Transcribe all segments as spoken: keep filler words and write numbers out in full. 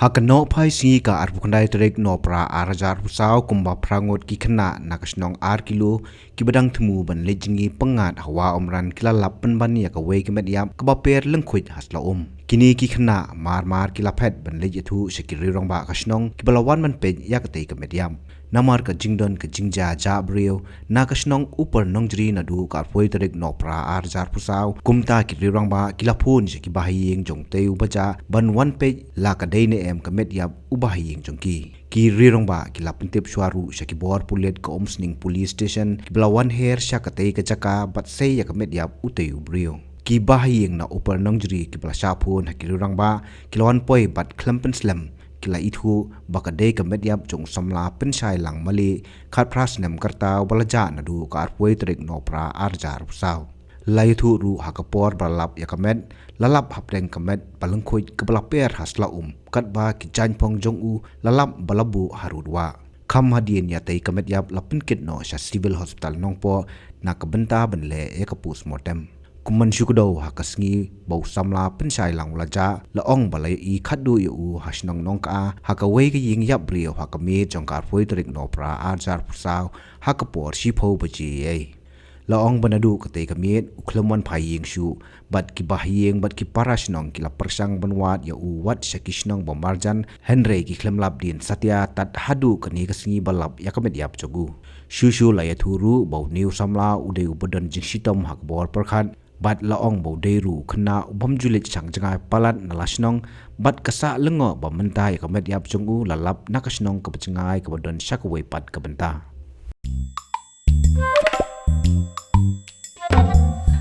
Ha ka nohphai sngi ka arphew khyndai tarik Nohprah ar hajar arphew saw, kumba phra ngut ki khynnah na ka shnong Ar Kilo kiba dang thmu ban leit jngi pyngngad ha Wah Umran ki la lap pynban ïa kawei ka met ïap kaba per lyngkhuid ha sla um. Kine ki khynnah mar mar ki la phet ban leit ïathuh sha ki riew rangbah ka shnong kiba la wan ban peit ïa katei ka met ïap. Namar ka jingdon ka jingjia jah briew na ka shnong Upper Nongjri naduh ka arphew tarik Nohprah ar hajar arphew saw, kumta ki riew rangbah ki la phone sha ki bahaïing jong utei u bajah ban wan peit la ka dei ne em ka met ïap u bahaïing jong ki. Ki riew rangbah ki la pyntip shuwa ruh sha ki bor pulit ka Umsning Police Station kiba la wan her sha katei ka jaka bad sei ïa ka met ïap utei u briew. Ki bahaïing na Upper Nongjri kiba la shah phone ha ki riew rangbah ki la wan poi bad khlem pynslem ki la ithuh ba ka dei ka met ïap jong u samla Pynshai Langmali, khatphra snem ka rta, uba la jah naduh ka arphew tarik Nohprah ar hajar arphew saw. La ïathuh ruh ha ka por ba la lap ïa ka met, la lap hapdeng ka met ba lyngkhuid kaba la per ha sla um, katba ki jaiñphong jong u la lap ba la buh harud wah. Kham hadien ïatei ka met ïap la pynkit noh sha Civil Hospital Nongpoh na ka bynta ban leh ïa ka postmortem. Kum ban shu kdew ha ka sngi ba u samla Pynshai Lang u la jah, la ong ba la ïohi khatduh ïa u ha shnong Nongkha ha kawei ka ïing ïap briew ha ka miet jong ka arphew tarik Nohprah ar hajar arphew saw ha ka por shiphew baje ïa. La ong ba naduh katei ka miet u khlem wan phai ïing shuh, bad ki bahaïing bad ki para shnong ki la pyrshang ban wad ïa u wat sha ki shnong ba marjan, hynrei ki khlem lap dien satia tad haduh kane ka sngi ba lap ïa ka met ïap jong u. Shuh shuh la ïathuh ruh ba une u samla u dei uba don jingshitom ha ka bor pyrkhat, bad la ong ba u dei ruh u khynnah u bym ju leit shang jngai palat na la shnong, bad ka sah lyngngoh ba mynta ïa ka met ïap jong u la lap na ka shnong kaba jngai kaba don sha kawei pat ka bynta.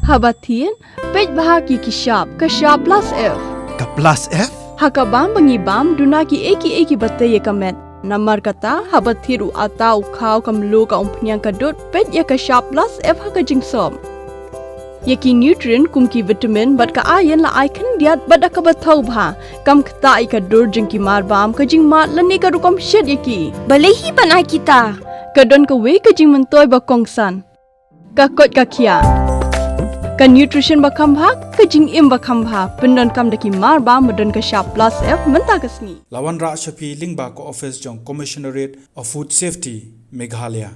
Haba thied, peit bha ki ki shap, ka shap plus F. Ka plus F? Ha ka bam ba ngi bam, duna ki ei ki ei kiba tei ïa ka met. Namar kata, haba thied u atta, u khaw, ka mluh, ka umphniang, ka dud, peit ïa ka shap plus F ha ka jingsop. Ïa ki nutrient kum ki vitamin bad ka iron la ai khyndiat bad da kaba thaw bha. Kam ktah ïa ka dur jong ki mar bam, ka jingmad lane ka rukom shet ïa ki. Balei hi ban ai kita? Ka don kawei ka jingmyntoi ba kongsan. Ka koit ka khiah. Ka nutrition ba kham bha, ka jingim ba kham bha. Pyndonkam da ki mar bam ba don ka shap plus F mynta ka sngi. La wanrah sha phi lyngba ka office jong Commissionerate of Food Safety, Meghalaya.